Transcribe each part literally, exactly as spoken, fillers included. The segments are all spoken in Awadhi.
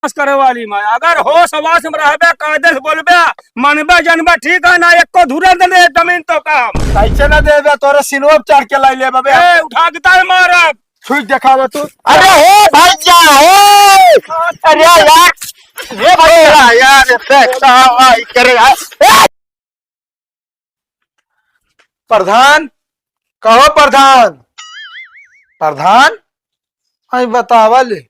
बकवास करे वाली मैं। अगर होश हवास में रहबे, कायदे से बोलबे, मनबे जनबे, ठीक है ना, एको धुरे दे दे जमीन तो काम। कैसे ना देबे, तोरे सिनवा पे चढ़ के लाई लेबे बे। ए, उठा के ताल मारब। छुई देखावा तू। अरे हे भैया, हे। अरे यार, हे भैया, यार, देखा भाई करे यार। ए! प्रधान, कहो प्रधान। प्रधान, आई बतावा ले,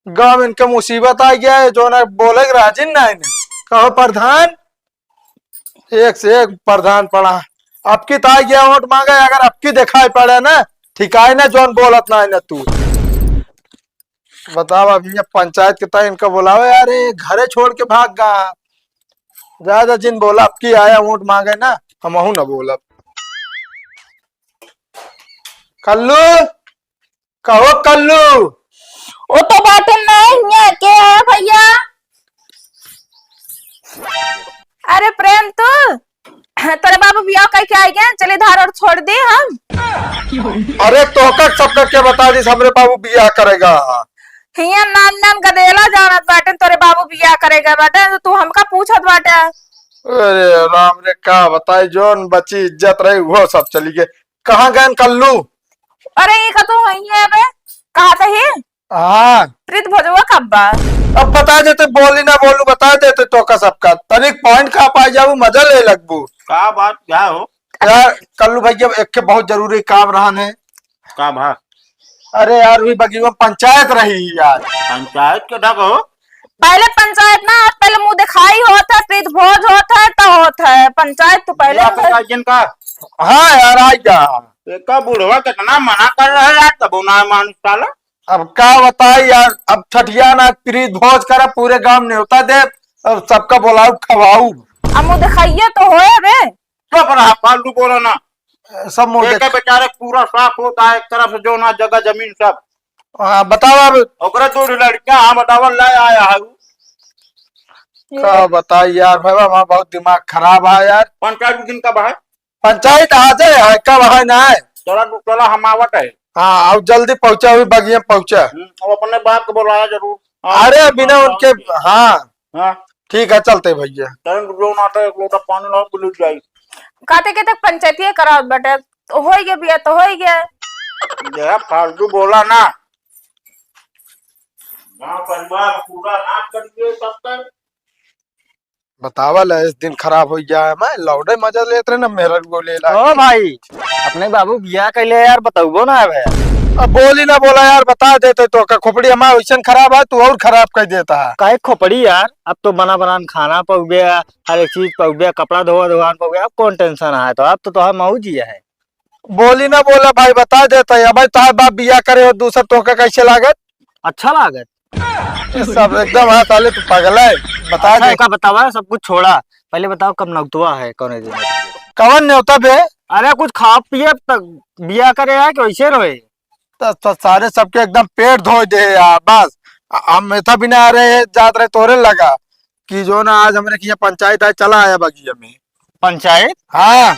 गाँव इनके मुसीबत आ गया है, जो ना बोले के राजी ना है। कहो प्रधान, एक से एक प्रधान पड़ा। अब की तो आ गया वोट मांगे, अगर अब की दिखाई पड़े ना, ठिकाए ना, जोन बोलत ना है ना तू। बताओ, अब ये पंचायत के तय इनका बुलाओ यार, ये घरे छोड़ के भाग गा। ज्यादा जिन बोला, अब की आया वोट मांगे ना, हमहू ना बोलब। कल्लू, कहो कल्लू। वो तो बाटे नहीं है, के है भैया? अरे प्रेम तू, तोरे बाबू बियाह कइके आइ गए, चली धार और छोड़ दी हम। अरे तोहका सबका के बता दी हमरे बाबू बियाह करेगा। हियाँ नान नान गदेला जानत बाटे तोरे बाबू बियाह करेगा बाटे, तो तू हमका पूछत बाटे। अरे राम रे, का बताई, जोन बची इज्जत रही वो सब चली गए। कहाँ गए कल्लू? अरे ई का तू हियाँ बे, कहा तही? हाँ। प्रीत भोजवा कब बा? अब बता देते, बोली ना बोलू, बता देते तोहका सबका। तनिक point का पाई जाबू, मजा ले लगबू। का बात क्या हो? यार, कल्लू भैया, एक के बहुत जरूरी काम रहन है। का भा? अरे यार, वही बगिया में पंचायत रही यार। पंचायत के ढक हो? पहले पंचायत ना, पहले मुँह दिखाई होत है, प्रीत भोज होत है, तो होत है। पंचायत तो पहले या होत है। पंचायत जिनका? हाँ यार, आ जा। एका बुढ़वा कितना मना कर रहा है यार, तबो ना मानता साला। अब का बताई यार, अब ठठिया ना प्रीत भोज करा, पूरे गांव नेवता दे, अब सबका बोलाऊ खवाऊ। अब मुँह दिखाइए तो होए बे। चुप रहा, फालतू बोला ना। सब मुँह एक देख- बेचारे पूरा साफ होता है एक तरफ से, जो ना जगह जमीन सब। हाँ, बताओ अब। ओकरे दो लड़कियां, हाँ, बतावल ला आया है। का बताई यार, भाई, हमारा बहुत दिमाग खराब है यार। पंचायत दिन कब है? पंचायत आज है, कब है ना है? चला तू, चला, हम आवत है। हाँ, अब जल्दी पहुँचा, अभी बगिया पहुँचा। हम्म, अब अपने बाप को बुलाया जरूर। हाँ, अरे, बिना हाँ, उनके, हाँ। हाँ। ठीक है, चलते भैया। चल, जो ना तो एक लोटा पानी लाओ, बुलि जाई। कहते कहते पंचायतिये करावत बाटे, तो होई गया बिया, तो होई गया। जरा फालतू बोला ना। गाँव परिवार पूरा नाश कर दिए तब तक। बतावा ले, इस दिन खराब हो गया है, मैं लौड़े मजा लेत रहे ना, मेरा को ले ला। ओ भाई, अपने बाबू बियाह कैले यार, बतौबो ना है। अब बोली ना बोला यार, बता देते तो का खोपड़ी हमार वैसन खराब है, तू और खराब कर देता है। काहे खोपड़ी यार, अब तो बना बनान खाना पउबे, हर एक चीज पउबे, कपड़ा धोवा धोवान पउबे, अब कौन tension है? तो अब तो तोहार मौज ही है। बोली ना बोला भाई, बता देता है। अब तोहार बाप बियाह करे हो दूसर, तोहका कैसे लागत? अच्छा लागत। ये सब एकदम, हाँ, साले तू पागल है। बता अच्छा, दे। एका बतावा, सब कुछ छोड़ा, पहले बताओ कब नौतवा है, कौन दिन? कवन नेवता बे? अरे कुछ खा पिए तक बियाह करे है कि वैसे रहे? तो, तो सारे सबके एकदम पेट धोए दे यार, बस। हम इतना बिना रहे, जात रहे तोरे लगा कि जो ना आज हमरे के यहाँ पंचायत है, चला आया बगिया में। पंचायत? हाँ।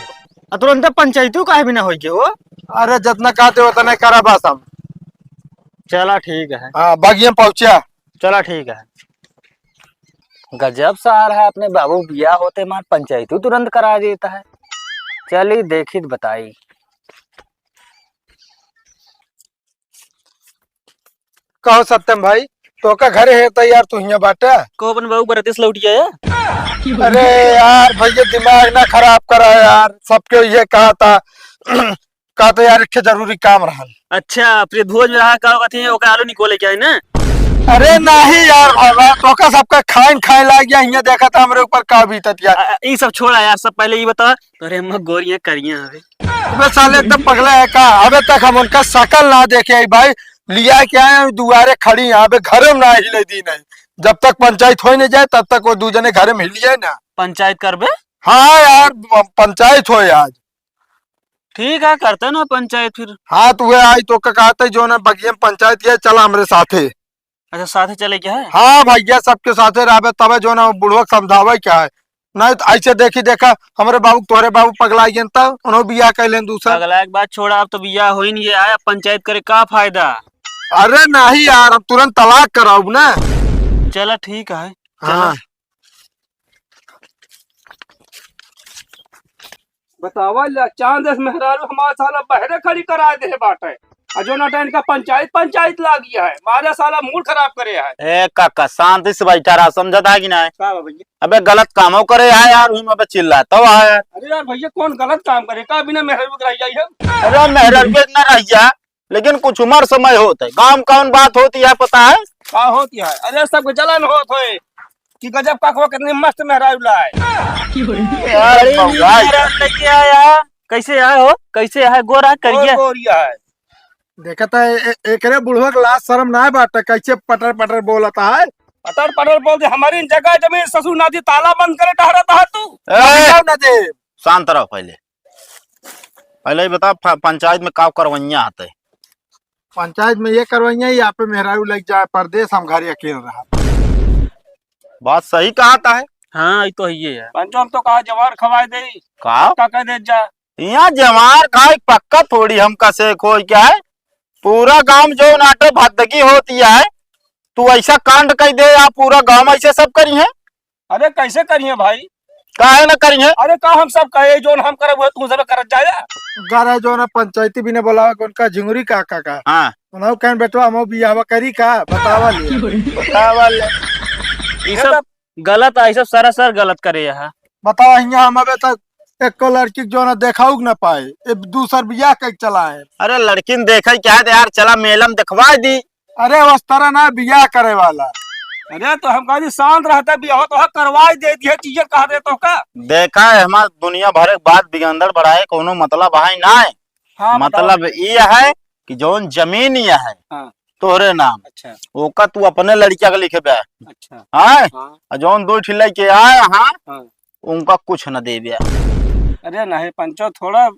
आ, तुरंते पंचायतू काहे बिना होई के हो? अरे, जितना कहते उतना करा बस हम। चला ठीक है। हाँ, बगिया में पहुँचा। चला ठीक है। गजब सार है, अपने बाबू बियाह होते मार पंचायतू तुरंत करा देता है। चली देखी त बताई। कहो सत्यम भाई, तोका घरे है तो यार तू हियाँ बाटे? को अपन बाबू बरतीस लौट गया है? अरे यार भैया, दिमाग ना खराब करा यार, सबके ये कहा था। कहा था यार, एक ठे जरूरी काम रहल। अच्छा, प्रीत भोज में रहा का कहती है, ओकर आलू निकोले क्या है ना? अरे नहीं यार भाई, तोका सबका खाइन खाए लाग गया, हियाँ देखा था हमरे ऊपर का बीतत यार। आ, ई सब छोड़ा यार, सब पहले ई बता, तोरे अम्मा गोरियां करियां हवे? अबे साले एकदम पगला है का? अबे तक हम उनका शकल ना देखे है भाई। लिया के आए हैं, दुआरे खड़ी हैं, अबे घरे में ना हिले दी नहीं। जब तक पंचायत होई नहीं जाए, तब तक वो दू जने घरे में हिलिए ना। पंचायत करबे? हाँ यार, प-, पंचायत होए आज। ठीक है, करते ना पंचायत फिर। हाँ, तो वह आई तो का कहते जो ना बगिया में पंचायत किया, चला हमरे साथे। अच्छा, साथे चले क्या है? हाँ भैया, सबके साथे रहबे तबे जो ना बुढ़वा के समझावे क्या है। नहीं तो ऐसे देखी देखा, हमरे बाबू, तोहरे बाबू पगला गए तब उन्हों बियाह कर लें दूसर। पगला के बात छोड़ा, अब तो बियाह हो ही नहीं है, अब पंचायत करे का फायदा? अरे नहीं यार, हम तुरंत तलाक कराउब ना। चला ठीक है, हाँ। चला। बतावा ला, चांद अस मेहरारू हमार साला बहरे खड़ी कराए देहे बाटे। आ जो ना टाइम का पंचायत, पंचायत लागी है, मारे साला मूड खराब करे है। ए काका, शांति से बैठा रहा, समझत है कि नहीं? का बा भैया? अबे गलत कामो करे है यार, उही में अबे चिल्लात है यार। अरे यार भैया, कौन गलत काम करे? का बिना मेहरारू के रह जाई हम? अरे मेहरारू के ना रह जा, लेकिन कुछ उम्र समय होत है। गाँव में कौन बात होती है पता है? का होती है? अरे सबके जलन होत होए कि गजब का को कितनी मस्त मेहरारू लाए। यार, बड़ी नीक बउराई। मेहरारू लेके आया। कैसे आए हो? कैसे आए? गोरा, और करिया? गोरिया है। देखत है, ए-, एकरे बुढ़वा के लाज शरम ना बाटे, कैसे पटर पटर बोलत है। पटर पटर बोल दे, हमारी जगह जमीन ससुर नाती ताला बंद करे टहरत है तू। ए! जाओ ना दे। शांत रहो पहले। पहले ही बता, प-, पंचायत में का करवैया आते? पंचायत में ये करवैया ही, यहाँ पे मेहरारू लग जाए परदेश, हम घर अकेले रहा। बात सही कहत है। हाँ, ये तो है ही है। पंचो, हम तो कहा जवार खवाए दे। का? पक्का कह दे जा। यहाँ जवार खाए पक्का थोड़ी हम कसे कोई क्या है? पूरा गांव जो नाटो भद्दगी होती है, तू ऐसा कांड कह दे या पूरा गांव ऐसे सब करी है? अरे कैसे करिए भाई? काहे न करिए? अरे का हम सब कहे, जोन हम करब, वो तू सब करत जाए। गरे जोन पंचायती भी ने बोलावे, उनका झिंगुरी का, का, का? हाँ। उन्हों कहन, "बेटवा, हम बियाहवा करी का? बतावा ले।" बतावा ले। ई ये सब तो गलत है, ई सब सरासर गलत करे यहाँ। बतावा, हियाँ हम अबे तक एको लड़की के जोन देखाऊ के न पाए, ए दूसर बियाह कइके चला है। अरे लड़किन देखे के है तो यार, चला मेलम देखवा दी। अरे, उस तरह ना बियाह करे वाला। अरे, तो हम कहली शांत रहता, बियाह तो करवाई दे दिए, चीजें कहा दे तो का? देखा है, हमार दुनिया भर के बात बिगंदड़ बढ़ाए, कोनो मतलब है ना है। हाँ, बताओ। मतलब ये है कि जौन जमीन ये है, हाँ। तोहरे नाम, अच्छा। ओका तू अपने लड़किया के लिखे बे। अच्छा। हाँ? हाँ। और जौन दो ठिल्लाई के आए, हाँ? हाँ। उनका कुछ न देबे। अरे नहीं पंचो, थोड़ा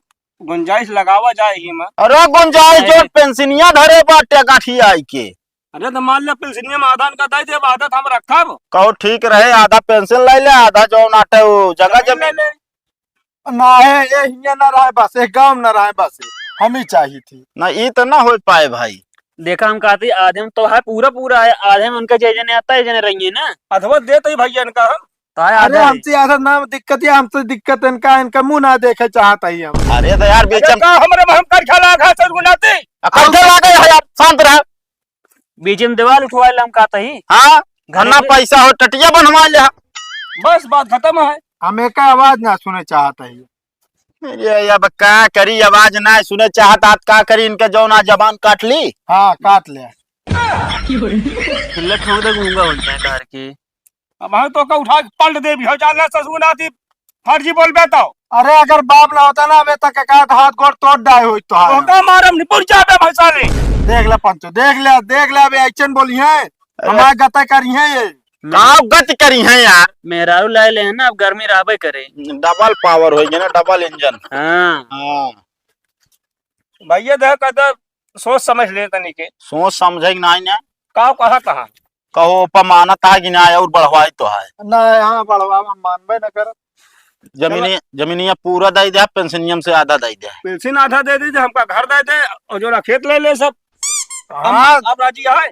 गुंजाइश लगावा जाए ही में। अरे गुंजाइश नहीं। जो पेंशनिया धरे बाटे गाठी आई के। अरे तो मान ले पेंशनिया में आधा इनका दे देब, आधा तो हम रखब। कहो ठीक रहे, आधा पेंशन ले ले, आधा जो नाटे वो जगह जमीन जमीन। ले ले। ना है, ये हियाँ ना रहे बस, एक गाँव ना रहे बस, हम ही चाहिए थी। ना, ये तो ना हो पाए भाई। देखा हम कहते आधे में तो है पूरा पूरा है, आधे में उनका जे जने आता है, जने रहिए ना। अधवा देते ही भैया इनका हम। तो है अरे आधा है। हमसे ज्यादा ना दिक्कत है, हमसे दिक्कत इनका, इनका मुंह ना देखे चाहता ही हम। अरे तो यार अरे बेचम। का हमरे में हम कर खेला खा सर गुनाते। आ, कर खेला गए है यार, शांत रह। बीच में दीवार उठवा ले हम कहता ही। हाँ, घर घना में पैसा हो टटिया बनवा ले। बस बात खत्म है। हम एक आवाज ना सुने चाहता ही। अरे अब का करी, आवाज ना सुने चाहता, का करी, इनके जौन आज जबान काट ली। हाँ, काट ले। चिल्ला ठोक दे, गूंगा हो जाए घर के। अब हम तो का उठा के पलट दे भी हो, जाना ससुर नाती फर्जी बोलबे तो। अरे अगर बाप ना होता ना, अबे तक का हाथ गोड़ तोड़ डाए होई तो। तो का मारम निपुर जाबे भैंसा ले। देख ले पंचो, देख ले, देख ले, अबे ऐसन बोली है, अरे। हमारे गता करी है ये। का गत करी है यार? मेहरारू लाए ले हैं ना, अब गर्मी रहबे करे। डबल पावर होई ना, डबल इंजन। हाँ। हाँ। भैया देख, कहता सोच समझ ले तनी के। सोच समझे के नाई ना। का कहा कहा? कहो पर मानत है कि ना और बढ़वाई तो है। ना, हाँ, बढ़वा में मानबे न कर। जमीनी, चलो। जमीनिया पूरा दे दे, पेंशनियम से आधा दे दे। पेंशन आधा दे दे, हमका घर दे दे और जो खेत ले ले सब। हम हाँ। अब राजी है।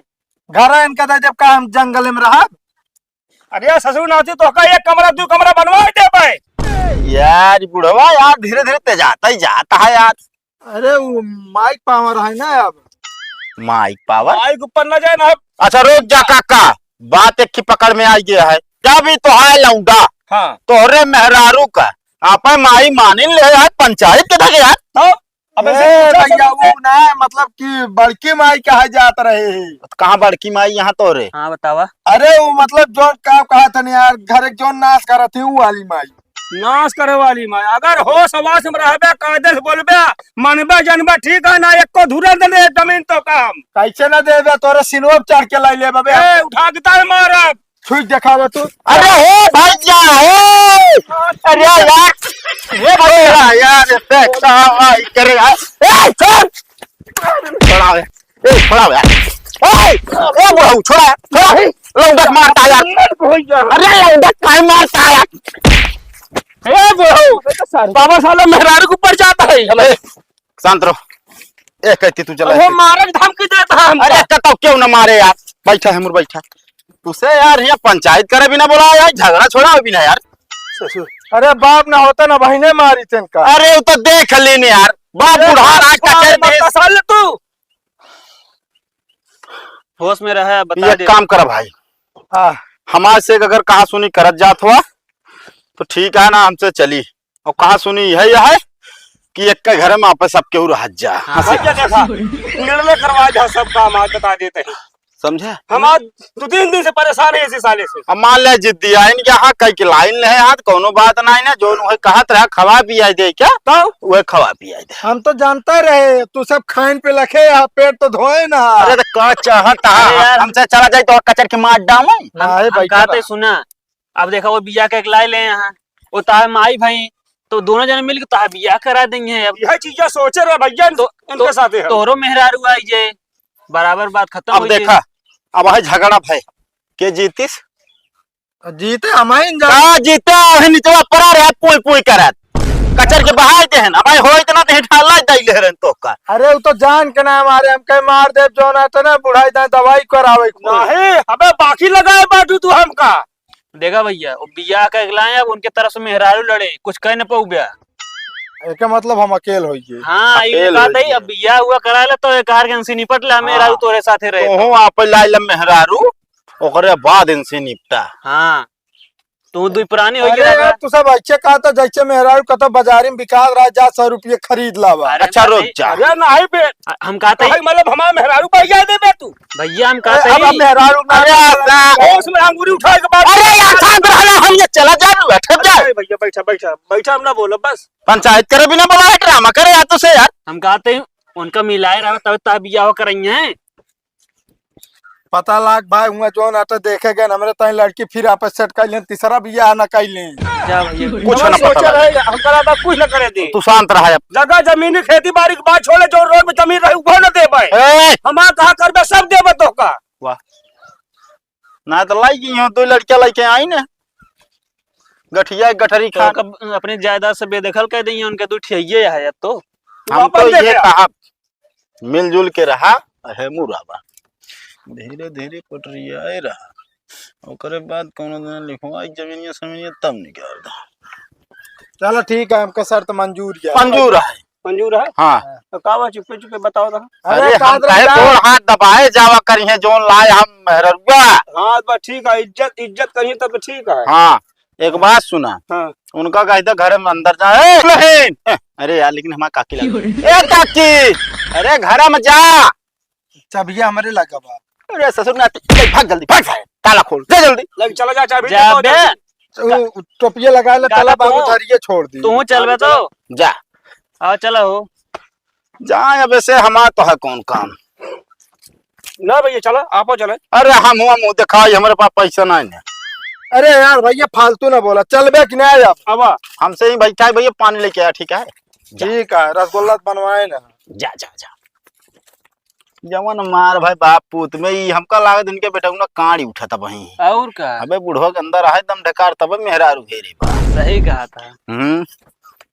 घर है इनका दे दे, का हम जंगल में रहब? अरे ससुर नाती तो का एक कमरा, दो कमरा बनवा दे पाए। यार बुढ़वा यार धीरे धीरे ते जाता ही जाता है यार। अरे वो माइक पावर है ना अब। माइक पावर? माइक ऊपर ना जाए ना। अच्छा रुक जा काका, बात एक ही पकड़ में आ गया है। जब भी तो है लौंडा, हाँ। तोहरे मेहरारू का आपन माई मानिन ले यार, पंचायत के धके यार। तो अब ऐसे ए, पूछा भैया, सब वो ना, मतलब कि बड़की माई कहा जात रहे है। तो कहाँ बड़की माई यहाँ तोरे? हाँ, बतावा। अरे, वो मतलब जौन का कहा था ना यार, घर एक जौन नाश करत है, वो वाली माई। नाश करे वाली माई। अगर होश हवास में रहबे, कायदे से बोलबे, मनबे, जनबे, ठीक है ना, एको धुरे दे दे जमीन तो काम। कैसे ना देबे, तोरे सिनवा पे चढ़ के लाई ले बबे। ए, उठा के ताल मारब। छुई देखावा तू। अरे हे भैया, हे! अरे यार, हे भैया, यार, देखा भाई करे यार। ए, छोड़! छोड़ा बे। ए, छोड़ा बे यार। ए, ए, बुढ़ऊ, छोड़ा, छोड़ा। लौंडा के मारता है यार। अरे, लौंडा के काहे मारता है यार? ए, बुढ़ऊ, बाबा साला मेहरारू के ऊपर जाता है। चलो, ए, शांत रहो। ए, कहती तू चला अरे, ऐसे। मारे की धमकी देता है हमको। अरे, तो, तो क्यों ना मारे यार? बैठा है, मुर बैठा। तुसे यार, यहाँ पंचायत करे बिना बोला यार, झगड़ा छोड़ा बिना यार। ससुर, अरे बाप ना होता ना बहिने मारी तेन का। अरे वो तो देख लेने यार, बाप अरे बुढ़ा बाप, आज का बाप, कर बाप दे। का साल तू। होश में रहे, बता ये दे। काम करा भाई, हाँ। हमारे से अगर कहा सुनी करत जात हुआ तो ठीक है ना, हमसे चली। और कहा सुनी यह, यह है कि एक के घर में आपस सबके रहत जा। हाँ। हंसी। भैया देखा, निर्णय करवा जा सब काम, आज बता देते हैं। समझे? हम आज दो तीन दिन से परेशान है इसी साले से। अब मान ले जिद्दी आइन के, हाँ, कह के लाइन ले हाथ, कोनो बात नहीं ना, जो उहे कहत रहा, खवा पिया दे क्या? तो? उहे खवा पिया दे। हम तो जानता रहे, तू सब खाइन पे लखे, यहाँ पेट तो धोए ना। अरे तो का चाहत है? अरे यार। हमसे चला जाए तो कचर के मार डावे। हम, नहीं हम भाई, कहते क्या सुना, अब देखा वो बिया के एक लाई ले यहाँ, वो ताहे माई भाई, तो दोनों जने मिल के ताहे बिया करा देंगे। अब यह चीजें सोचे रहे भैया, तो, इनके तो, साथे हम। तोहरो मेहरारू आई जे, बराबर बात खत्म अब हो जाए। देखा, अब है झगड़ा भाई, के जीतिस? जीते हम ही जा। का जीते? अभी निचवा पड़ा रहे, पुई पुई करत। कचर के बहाय के है ना भाई, हो इतना तो हिठा लाई दई ले रहन तो का। अरे वो तो जान के ना मारे, हम कहीं मार दे, जो ना तो ना बुढ़ाई दाई दवाई करावे को। नहीं, अबे बाकी लगाए बाटू तू हमका। देखा भैया, वो बियाह का अगला है, अब उनके तरफ से मेहरारू लड़े, कुछ कह न पाऊ ब्या। एके मतलब हम अकेल होइए। हाँ, ये अकेल कहते ही होइए। अब बियाह हुआ कराए ला तो एक हार के हमसे निपट ले, हमें हाँ। मेहरारू तोरे साथे रहे तो। तोहू आप लाई ले मेहरारू, ओकरे बाद इनसे निपटा। हाँ, तू दुई प्राणी हो अरे गया यार, बा। तू सब ऐसे कहता जैसे मेहरारू कहता बाजारी में बिकात रहा, जा सौ रुपये खरीद लावा। अरे अच्छा, ना, रुक नहीं। जा। अरे नहीं बे। हम कहते तो ही भाई मतलब हमारा मेहरारू भैया दे बे तू। भैया हम अरे कहते अब ही। हम मेहरारू ना अरे यार, होश में अंगूरी उठाए के बाद अरे यार, शांत रहना, हम ये चला जा, तू बैठ जा। अरे भैया बैठा, बैठा, बैठा, हम ना बोलो बस। पंचायत करे बिना बोला है, ड्रामा करे यार तुसे यार। हम कहते ही उनका मिलाए रहा तब तब बियाह कराई है। पता लाग भाई, हुआ जौन आटे देखे गए, हमरे ताई लड़की फिर आपस सेट कर लें, तीसरा बियाह ना कर लें। जा भैया। कुछ ना पता सोचे लागे। रहे, हमका लगा कुछ ना करे दे। तू शांत रहा अब। जगह जमीनी खेती बाड़ी के बात छोड़े, जो रोड में जमीन रही, वो ना दे पाए। ए! हमार कहा करबे, सब देबे तोहका। वाह। ना तो लाई गई हो, दो लड़कियां लेके आई ना। गठिया गठरी तो खा। कब अपने जायदाद से बेदखल कर दी, उनके दो ठिया है अब तो। हम वापस तो दे ये दे। कहा, मिलजुल के रहा, हेमू रहबा। धीरे धीरे पटरियाए रहा। ओकरे बाद कौनो दिन लिखवाई जमीनिया समीनिया तब निकाल दे। चलो ठीक है, हमका शर्त मंजूर है। मंजूर है। मंजूर है? हाँ। तो का बा, चुपे चुपे बताओ तो। अरे अरे, हम काहे तोड़ हाथ दबाए जावा करी है, जोन लाए हम मेहररुआ। हाँ, बस ठीक है, इज्जत, इज्जत करिए तब तो ठीक है। हाँ, एक बात सुना। हाँ। उनका कह दे घर में अंदर जा। ए, नहीं। अरे यार, लेकिन हमार काकी लग गई। ए काकी, अरे घर में जा। चाबिया हमरे लगा बा। अरे ससुर नाती, ए, भाग जल्दी, भाग सारे, ताला खोल, जा जल्दी। लग, चला जा, चाबी जा दे दे। बे। जल्दी। उ टोपिया लगा ले, ताला बाबू तू। धरिए छोड़ दी। तू चल बे तो। जा। हाँ, चला हो। जा, अब ऐसे हमार तो है कौन काम। ना भैया, चला, आपो चले। अरे हम हुआ मुँह दिखाई, हमरे पास पैसा नहीं है। अरे यार भैया, फालतू ना बोला, चलबे कि नहीं अब? अब हमसे ही बैठा है भैया, पानी लेके आया, ठीक है? जा। ठीक है, रसगुल्ला बनवाए ना। जा, जा, जा। जवन मार भाई बाप पूत में, ई हमका लागत इनके बेटा ना कांड़ी उठत वहीं। और का? अबे बुढ़वा के अंदर आहे दम ढकार, तब मेहरारू घेरे बा। सही कहा था। हम्म।